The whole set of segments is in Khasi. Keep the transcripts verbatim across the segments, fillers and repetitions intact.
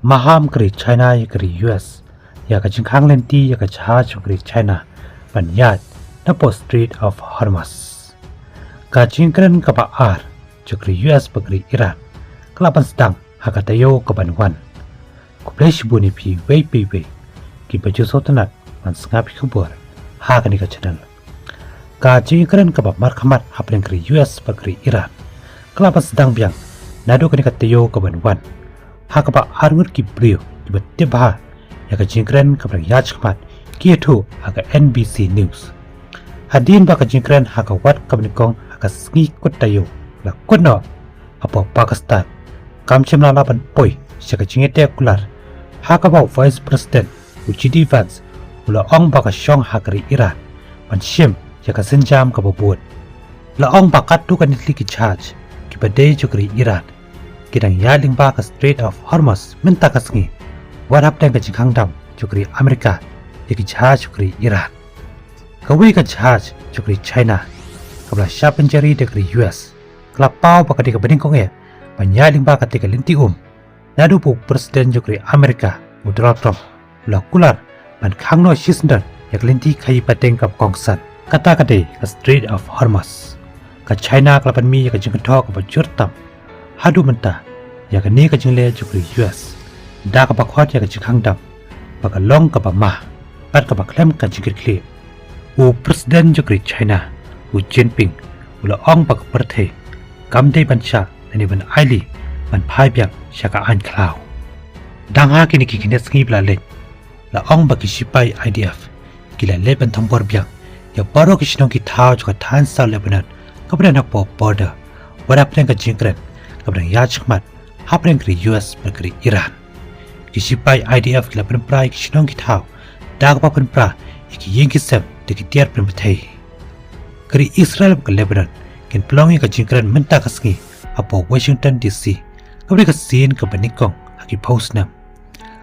Maham ka ri China ïa ka ri U S ïa ka jingkhang lynti ïa ka jahaj jong ka ri China ban ïaid napoh Strait of Hormuz. Ka jingkren kaba ar jong ka ri U S bad ka ri Iran ka la ban sdang ha ka taïew kaban wan. Khublei shibun ïa phi iwei pa iwei kiba ju sngewtynnat ban sngap ïa ki khubor ha kane ka channel. Ka jingkren kaba markhmat hapdeng ka ri U S bad ka ri Iran ka la ban sdang biang naduh kane ka taïew kaban wan, ha kaba arngut ki briew kiba tip bha ïa ka jingkren kaba dang ïaid shakhmat ki ïathuh ha ka N B C News. Hadien ba ka jingkren ha ka wat kaba nyngkong ha ka sngi kut taïew la kut noh hapoh Pakistan, kam shym la lah ban poi sha ka jingïateh kular, ha kaba u Vice President u J D Vance u la ong ba ka shong ha ka ri Iran ban shim ïa ka sienjam kaba bud. La ong ba katto katne tylli ki jahaj kiba dei jong ka ri Iran ki dang ïaid lyngba ka Strait of Hormuz mynta ka sngi, wat hapdeng ka jingkhang dam jong ka ri Amerika ïa ki jahaj jong ka ri Iran. Kawei ka jahaj jong ka ri China kaba la shah pynjari da ka ri U S ka la paw ba ka dei kaba nyngkong eh ban ïaid lyngba katei ka lynti um, naduh ba u President jong ka ri Amerika u Donald Trump u la kular ban khang noh shisyndon ïa ka lynti khaïi pateng kaba kongsan, kata ka dei ka Strait of Hormuz. Ka China ka la pynmih ïa ka jingkynthoh kaba jur tam haduh mynta ïa kane ka jingleh jong ka ri U S da kaba khot ïa ka jingkhang dam ba ka long kaba ma bad kaba khlem ka jingkitkhlieh. U President jong ka ri China u Jinping u la ong ba ka pyrthei kam dei ban shah lane ban ailad ban phai biang sha ka aiñ khlaw. Dang ha kine ki khyndai sngi ba la leit, la ong ba ki shipai I D F ki la leit ban thombor biang ïa baroh ki shnong ki thaw jong ka thaiñ South Lebanon kaba don hapoh border, wat hapdeng ka jingkren kaba dang ïaid shakhmat hapdeng ka ri U S bad ka ri Iran. Ki shipai I D F ki la pynpra ïa ki shnong ki thaw da kaba pynpra ïa ki ïing ki sem da ki tiar pynpyrthei. Ka ri Israel bad ka Lebanon kin pynlong ïa ka jingkren mynta ka sngi hapoh Washington D C, kaba dei ka sien kaba nyngkong ha ki phew snem.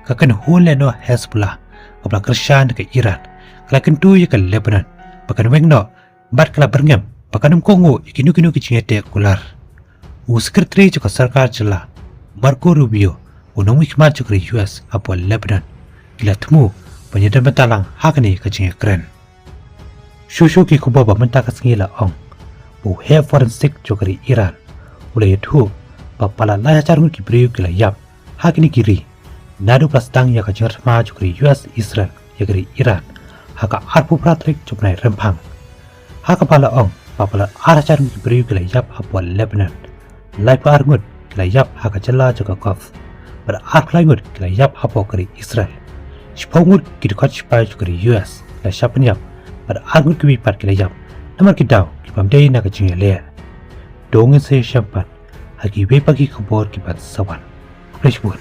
Ka kynhun lehnoh Hezbollah kaba la kyrshan da ka Iran ka la kyntu ïa ka Lebanon ba kan weng noh bad ka la byrngem ba kan ym kohnguh ïa kino kino ki jingïateh kular. U Secretary jong ka Sorkar Jylla Marco Rubio, u nongmihkhmat jong ka ri U S hapoh Lebanon, ki la thmu ban ïadon bynta lang ha kane ka jingïakren. Shuh shuh ki khubor ba mynta ka sngi la ong ba u heh forensic jong ka ri Iran u la ïathuh ba palat lai hajar ngut ki briew ki la ïap ha kine ki ri naduh ba la sdang ïa ka jingthma jong ka ri U S Israel ïa ka ri Iran ha ka arphew phra tarik jong u bnai Rymphang. Ha kaba la ong ba palat ar hajar ngut ki briew ki la ïap hapoh Lebanon, laiphew ar ngut ki la ïap ha ka jylla jong ka Gulf, bad arphew lai ngut ki la ïap hapoh ka ri Israel. Shiphew ngut ki dkhot shipai jong ka ri U S ki la shah pynïap bad ar ngut kiwei pat ki la ïap namar ki daw ki bym dei na ka jingïaleh. To ngin sa ïashem pat ha kiwei pat ki khubor kiban sa wan. Khublei shibun.